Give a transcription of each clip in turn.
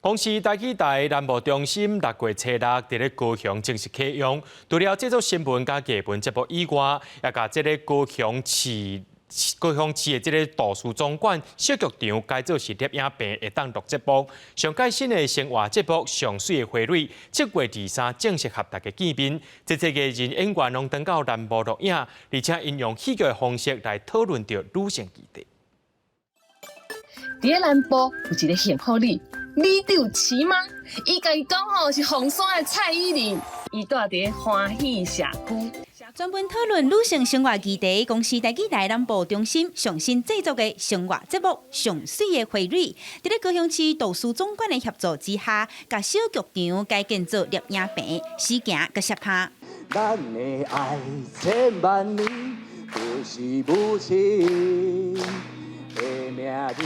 公視台語台南部中心六月初六佇咧高雄正式啟用，除了製作新聞佮藝文節目以外，也共這个高雄市的這个圖書總館小劇場改做是攝影棚，會當錄節目。上蓋新的生活節目《上媠的花蕊》，7月23正式佮大家見面。這濟藝人演員攏轉到南部錄影，而且𪜶用戲劇的方式來討論著女性議題。佇咧南部有一个幸福里，里長飼媽，伊家己講吼是鳳山的蔡依林，伊住佇咧歡喜社區。專門討論女性生活議題，公視台語台南部中心上新製作的生活節目《上媠的花蕊》，佇咧高雄市圖書總館的協助之下，共小劇場改建做攝影棚、司鏡佮攝拍。咱的愛千萬年，不是母親的名字。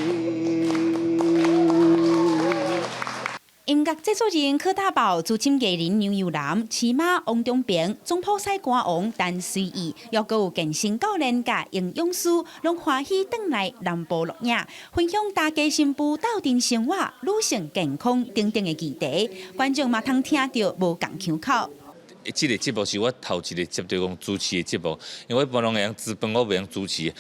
音樂製作人柯大寶、資深藝人楊又南、飼媽王中平、總鋪師歌王陳隨意，猶閣有健身教練佮營養師，攏歡喜轉來南部錄影，分享大家新婦鬥陣生活、女性健康等等的議題，觀眾嘛通聽著無仝腔口。這个節目是我頭一个接著講主持的節目，因為我一般攏會曉煮飯，我袂曉主持。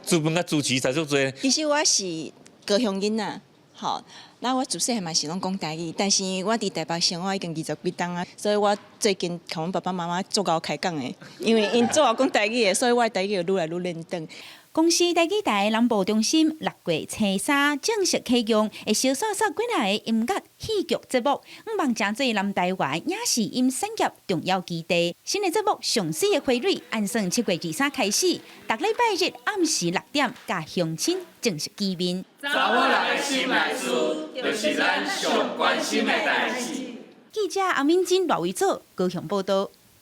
煮飯佮主持差足濟。其實我是高雄囡仔，吼，那我自細漢嘛是攏講台語，但是我佇台北生活已經二十幾冬啊，所以我最近共阮爸爸媽媽足𠢕開講的，因為𪜶足𠢕講台語的，所以我的台語會愈來愈輪轉。公視台語台南部中心六月初三正式啟用，會小說說幾若個音樂戲劇節目，向望成做南台灣影視音產業重要基地。新的節目《上媠的花蕊》按算7月23開始，逐禮拜日暗時6點，佮鄉親正式見面。查某人的心內事，就是咱上關心的代誌。記者阿敏珍、賴維祖高雄報道。